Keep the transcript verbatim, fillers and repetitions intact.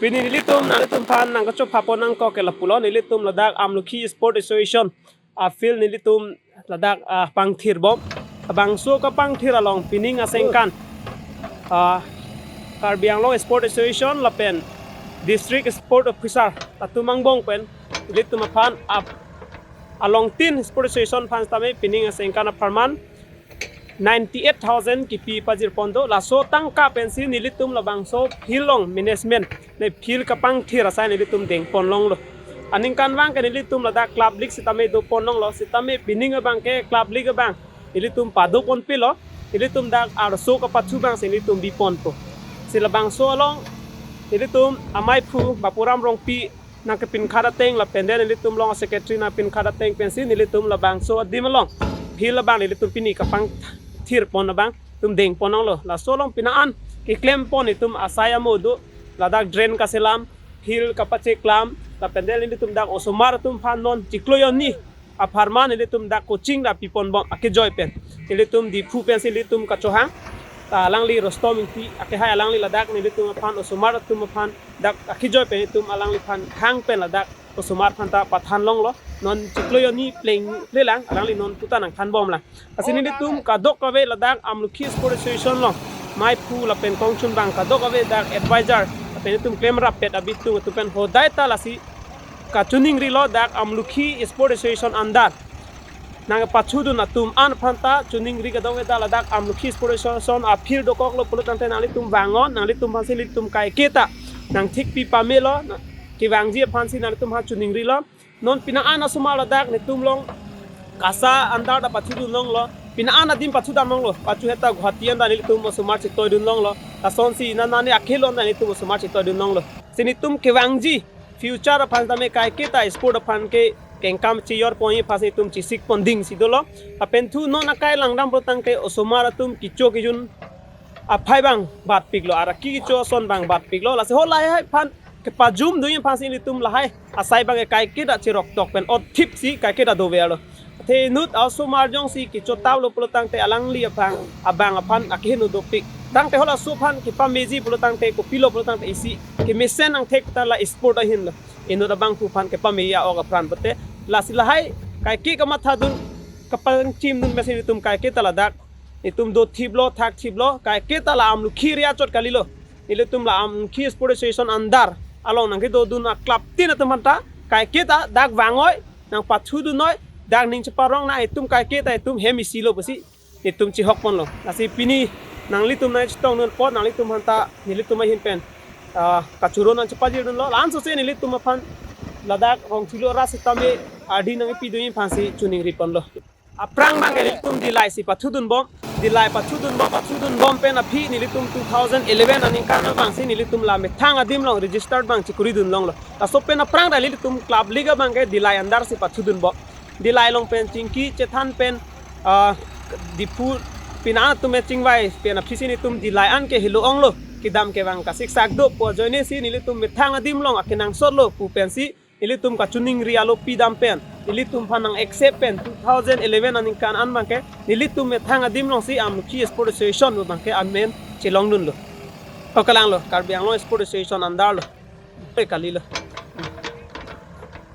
Pini nelitum nanglitum aphan nangkachopha pon nangkok ke lapulo, nelitum ladak Amlukhi Sport Association a-field nelitum ladak, ah, pangthirbom. Labangso kapangthir along pining asengkan, ah, Karbi Anglong Sport Association lapen District Sport Officer atum angbong pen nelitum aphan ap along tin Sport Association aphan sitame pining asengkan apharman ninety-eight thousand kipi pajir pon do. Laso tangka pensi nelitum labangso field along management ne field kapangthir asai nelitum deng pon longlo. Aningkanvang ke nelitum ladak club league sitame do pon longlo, sitame pining abang ke club league abang nelitum pado ponpilo. Nelitum dak arso kapathu abang si nelitum bi ponpo. Si labangso along nelitum amaiphu Bapuram Rongpi nangkepinkhat ateng lapen den nelitum along secretary nangpinkhat ateng pensi nelitum labangso adim along field abang nelitum pini kapangthir pon abang nelitum deng pon longlo. Laso along pini an keklem pon itum asai amo do, ladak drain kaselam, field kapacheklam, lapen den nelitum dak osomar atum aphan non chiklo jonni apharman nelitum dak coaching dak pi ponbom akejoi pen. Nelitum Diphu pensi nelitum kachohang, ta alangli Rostom Ingti akehai, alangli ladak nelitum aphan osomar atum aphan dak akejoi pen nelitum alangliphan hang pen ladak osomar aphan ta pathan longlo. Non chiklo jonni plengple lang, alangli non puta nangthanbom lang. Lasi nelitum kadokave ladak Amlukhi Sport Association along maiphu lapen kongchun abang kadokave dak advisor lapen nelitum klemrappet abitung atum pen hodai ta lasi kachiningrilo, dak Amlukhi Sport Association under nangpachodun atum an aphan ta chiningri, kadokave ta ladak Amlukhi Sport Association a-field dokoklo pulo tangte nanglitum vang-on, nanglitum aphansi nelitum kaike ta nangthikpi pamelo, na kevangji aphansi nanglitum aphan chiningrilo. Non pini an asomar ladak nelitum along KASA under ta pachodun longlo. Pini an adim pachodam longlo. Pachu heta Guwahati an ta nelitum osomar chetoidun longlo. Lasonsi nana ne akhel an ta nelitum osomar chetoidun longlo. Si nelitum kevangji future aphan tame kaike ta sport aphan ke kengkam chejor ponji aphansi nelitum chesik pon ding si dolo. Lapen thu non akai langdam pulo tangte osomar atum kecho kejun aphai abang batpiklo, araki kecho ason abang batpiklo. Lasi ho lahai aphan kepajum dunji aphansi nelitum lahai asai abang ke kaike ta cheroktok pen othip si kaike ta doverlo. Athe inut osomar jongsi kecho taplo pulo tangte alangli aphan abang aphan akeheno dopik. Tangte halaso aphan kepameji pulo tangte kopilo pulo tangte isi kemesen angthek ta la sport ahinlo. Inut abangphu aphan kepameji a-ok apran pute. Lasi lahai kaike kamathadun kapangchimdun pensi nelitum kaike ta ladak nelitum dothiplo, thakthiplo, kaike ta la Amlukhi area chot kalilo. Nelitum la Amlukhi Sport Association under along nangkedodun a-club tin atum aphanta kaike ta dak vang-oi, nangpachodun-oi, dak ning cheparong nang, itum kaike ta itum hem isilo pusi nelitum chihok ponlo. Lasi pini nanglitum nangchetongdun apot nanglitum aphanta nelitum ahin pen, ah, kachoro nangchepajirdunlo. La-an sose nelitum aphan ladak Rongthilo rat sitame ardi nangpidunji aphansi chiningri ponlo. Aphrang abang ke nelitum Dillai si pachodunbom. Dillai pachodunbom, pachodunbom pen aphi nelitum two thousand eleven aningkan abangsi nelitum la methang adim along registered abang chekuridun longlo. Laso pen aphrang ta nelitum club league abang ke Dillai under si pachodunbom. Dillai along pen chingki chethan pen, ah, Diphu pini an atum chingvai pen aphisi nelitum Dillai an ke helo onglo. Kedam kevang kasiksak do pu ajoinesi nelitum methang adim along akenangsotlo pu pensi nelitum kachiningri alopi dam pen, nelitum aphan nang-accept pen two thousand eleven aningkan an abang ke nelitum methang adim alongsi Amlukhi Sport Association abang ke amen chelongdunlo. Ho kalanglo, Karbi Anglong Sport Association under lo. Oi kalilo.